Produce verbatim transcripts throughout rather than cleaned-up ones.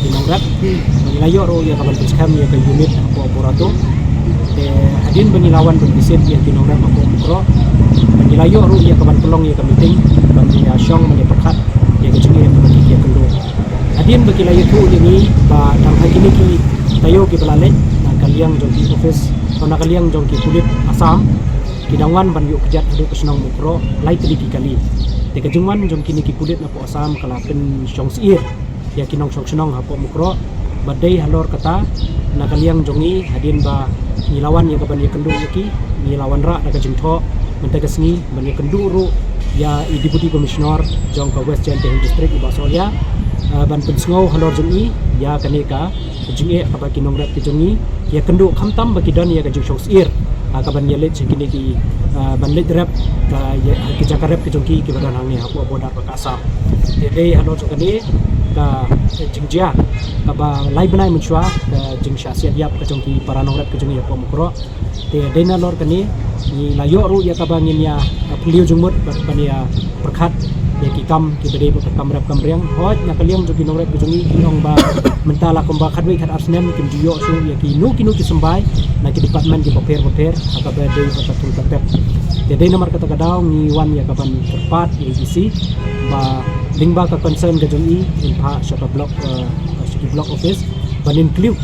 ki nongrep. Ba ngi la ïoh ruh ïa ka ban pynskhem ïa ka unit hapoh Borato. Te hadien ba ngi la wan ban visit ïa ki nongrep hapoh Mukroh, ba ngi la ïoh ruh ïa ka ban pynlong ïa ka meeting ban ïa shong ban ïa pyrkhat ïa ka jingeh kaba ki ïakynduh. Hadien ba ki la ïathuh ïa ngi ba tang ha kine ki taïew kiba la leit, na ka liang jong ki office, na ka liang jong ki pulit Assam, ki dang wan ban ïuh kjat haduh ka shnong Mukroh lai tylli ki kali. Te ka jingwan jong kine ki pulit napoh Assam ka la pynshong syier ïa ki nongshong shnong hapoh Mukroh. Bad dei halor kata, na ka liang jong ngi, hadien ba ngi la wan ïa ka ban ïakynduh ïa ki, ngi la wanrah da ka jingthoh mynta ka sngi ban ïakynduh ruh ïa i Deputy Commissioner jong ka West Jaintia Hills District, i Bah Sohliya, eh, ban pynsngew halor jong i ïa kane ka jingeh kaba ki nongrep ki jong ngi ki ïakynduh, khamtam ba ki don ïa ka jingshong syier, ah, ka ban ïaleit sha kine ki, ah, ban leit rep ka, ïa, ki jaka rep ki jong ki kiba don hangne hapoh border bad ka Assam. Te dei halor jong kane ka jingjia kaba lai bnai mynshuwa, ka jingshah siat ïap ka jong ki para nongrep ki jong ngi hapoh Mukroh. Te dei nalor kane ngi la ïoh ruh ïa kaba ngin ïa, ah, phylliew jingmut bad ban ïa pyrkhat ïa ki kam kiba dei bad ka kam rep kam riang. Hooid, na ka liang jong ki nongrep ki jong ngi ki ong ba mynta la kumba khatwei khatar snem kim ju ïoh shuh ïa kino kino ki symbai na ki department kiba pher bapher ha kaba dei bad ka thung ka tep. Te dei namar kata ka daw ngi wan ïa ka ban kyrpad ïa i DC ba lyngba ka concern ka jong i, in phah sha ka block, eh, sha ki block office ban include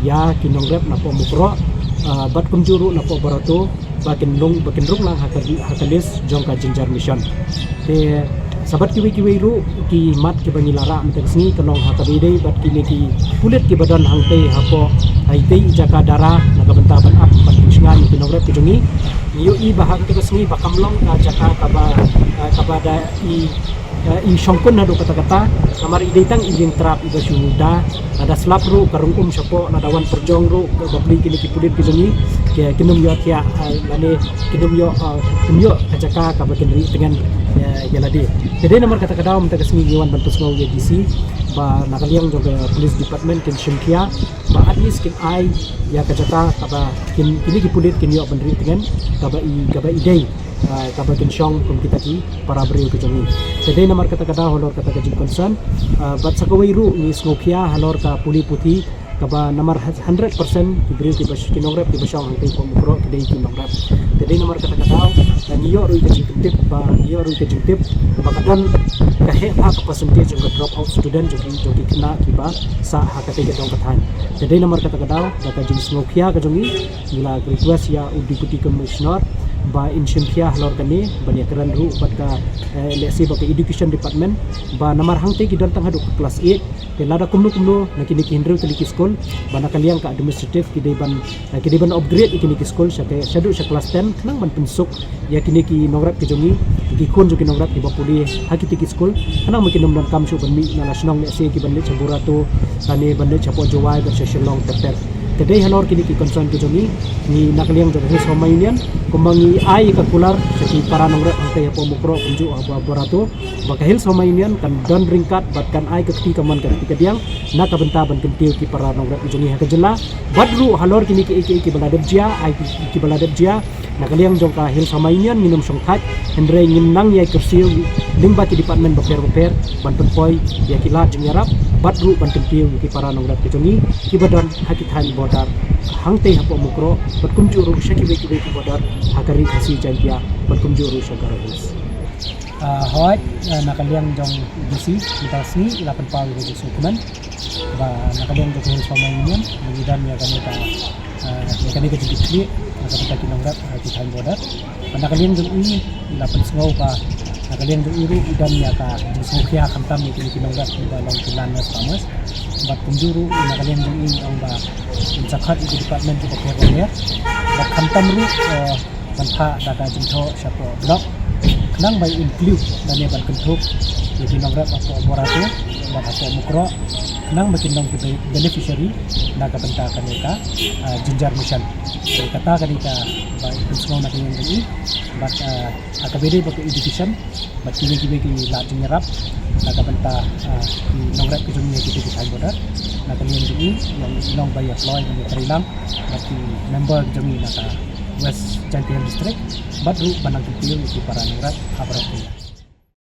ïa ki nongrep napoh Mukroh, eh, bad kumjuh ruh napoh Borato, ba kin long, ba kin rung lang ha ka, ha ka list jong ka Jynjar Mission. Te sa bad kiwei kiwei ruh ki mat kiba ngi la rah mynta ka sngi ka long ha kaba ïadei bad kine ki pulit kiba don hangtei hapoh, ha itei i jaka Dara na ka bynta ban ap ban pynshngaiñ ïa ki nongrep ki jong ngi. Ngi ïohi ba ha kata ka sngi ba kam long ka jaka kaba, eh, kaba da i, eh, i shongkun haduh katta katta. Namar i dei tang i lieng trap iba shu da, lada slap ruh ka rung um shapoh, lada wan pyrjong ruh ka bapli kine ki pulit ki jong ngi, ki, kin ym ïoh thiah, eh, lane kin ym ïoh, eh, kin ïoh ka jaka kaba kin rieh tngen, eh, ïa lade. Te dei namar kata ka daw mynta ka sngi ngi wan ban pynsngew ïa D C ba na ka liang jong ka police department kin shim khia ba at least kin ai ïa ka jaka kaba kin, kine ki pulit kin ïoh ban rieh tngen kaba i, kaba i dei, ah, kaba kin shong kum kita ki para briew ki jong ngi. Te dei namar kata ka daw halor kata ka jingconcern, ah, bad sa kawei ruh ngi sngewkhia halor ka pule puthi kaba namar hundred percent ki briew kiba sh-, ki nongrep kiba shong hangtei hapoh Mukroh ki dei ki nongrep. Te dei namar kata ka daw, ah, ngi ïoh ruh ïa ka jingtip ba, ngi ïoh ruh ïa ka jingtip ba ka don ka heh bha ka percentage jong ka drop out student jong ki, jong ki khynnah kiba sah ha katei ka dong ka thaiñ. Te dei namar kata ka daw, da ka jingsngewkhia ka jong ngi, ngi la request ïa u Deputy Commissioner ba in shim khia halor kane, ban ïakren ruh bad ka, eh, lehse bad ka Education Department, ba namar hangtei ki don tang haduh ka class eight, te lada kumno kumno na kine ki hynriew tylli ki skul, ba na ka liang ka administrative ki dei ban, eh, ki dei ban upgrade ïa kine ki skul sha ka, shaduh sha class ten, khnang ban pynsuk ïa kine ki nongrep ki jong ngi, ki khun jong ki nongrep kiba pule ha kiti ki skul, khnang ba kin ym donkam shuh ban mih na la shnong lehse ki ban leit sha Burato, lane ban leit shapoh Jowai, ban sha Shillong ter ter. Te dei halor kine ki concern ki jong ngi, ngi na ka liang jong ka Hills Farmer Union, kumba ngi ai ka kular sha ki para nongrep hangtei hapoh Mukroh kumjuh hapoh Burato, ba ka Hills Farmer Union kan don ryngkat bad kan ai ka kti kamon ka kti kadiang na ka bynta ban kyntiew ki para nongrep ki jong ngi ha ka jylla. Bad ruh halor kine kiei kiei kiba la dep jia, ai ki, kiba la dep jia, na ka liang jong ka Hills Farmer Union ngin ym shongthait, hynrei ngin nang ïai kyrsiew lyngba ki department bapher bapher ban pynpoi ïa ki lad jingïarap bad ruh ban kyntiew ïa ki para nongrep ki jong ngi kiba don ha ki thaiñ border hangtei hapoh Mukroh bad kumjuh ruh sha kiwei kiwei ki border ha ka Ri Khasi Jaiñtia bad kumjuh ruh sha Garo Hills. Ah, hooid, ah, na ka liang jong D C mynta ka sngi i la pynpaw ïa ka jingsngewkmen ba na ka liang jong ka Hills Farmer Union ngi don ïa kane ka, ah, ïa kane ka jingkitkhlieh na ka bynta ki nongrep ha ki thaiñ border. Bad na ka liang jong i, i la pynsngew ba na ka liang jong i ruh i don ïa ka jingsngewkhia khamtam ïa kine ki nongrep kiba long ki landless farmers. Bad kumjuh ruh na ka liang jong i ong ba in sa khot ïa ki department kiba pher bapher. Bad khamtam ruh, eh, ban phah da ka jingthoh shapoh block, khnang ba include lane ban kynthup ïa ki nongrep hapoh Burato bad hapoh Mukroh, khnang ba kin long ki be-, beneficiary na ka bynta kane ka, ah, Jynjar Mission. Te kata kane kaba i pynsngew na ka liang jong i, bad, ah, ha kaba ïadei bad ka education bad kiwei kiwei ki lad jingïarap na ka bynta, ah, ki nongrep ki jong ngi ha kitei ki thaiñ border. Na ka liang jong i, i ong ba ïa pynlong ban ïatreilang bad ki member ki jong ngi na ka West Jaintia Hills District, bad ruh ban nang kyntiew ïa ki para nongrep ha baroh kawei.